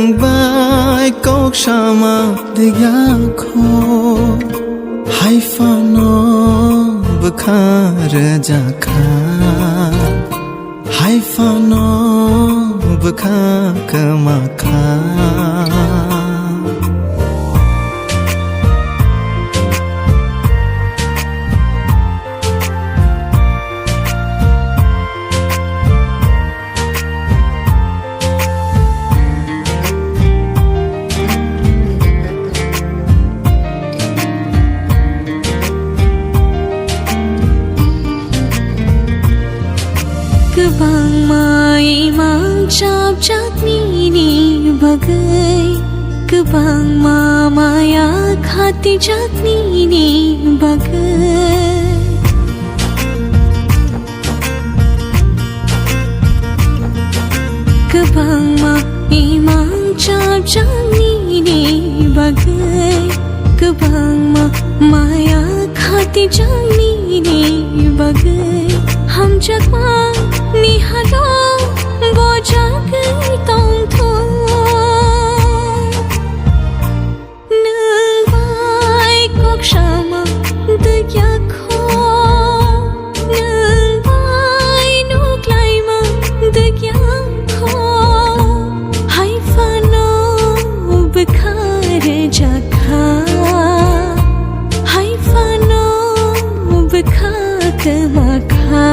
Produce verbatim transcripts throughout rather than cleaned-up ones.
Bai kok sama degya kho, hai phano bwkha rwjakha, hai phano bwkha kwmakha. Kwbangma imang chapjak nini bagwi, kwbangma maya khatijak nini bagwi. Kwbangma imang chapjak nini bagwi, kwbangma maya khatijak nini bagwi, hamjakma ni halo bojagwi tongthung. Nwng bai kok sama dwkya kho, nwng bai nuk laima dwkya kho, hai phano bwkha rwjakha, hai phano bwkha kwmakha.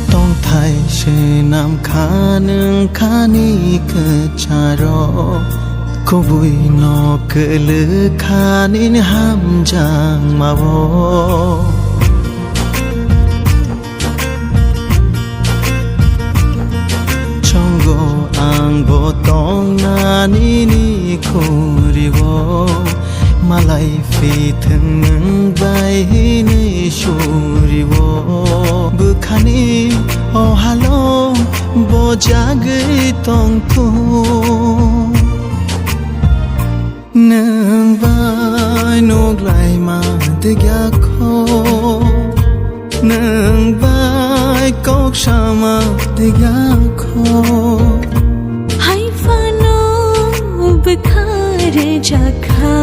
Tongthai swnam kha nwng khani kwcharo, kubui no kwlwk kha nini hamjakmao. Chongo ang bo tongna nini khuriwo, malai phithwng nwng bai hinwi suriwo. Bwkhani o halo bojagwi tongthung. Nwng bai nuk laima degya kho, nwng bai kok sama degya kho. Hai phano bwkha rwjakha.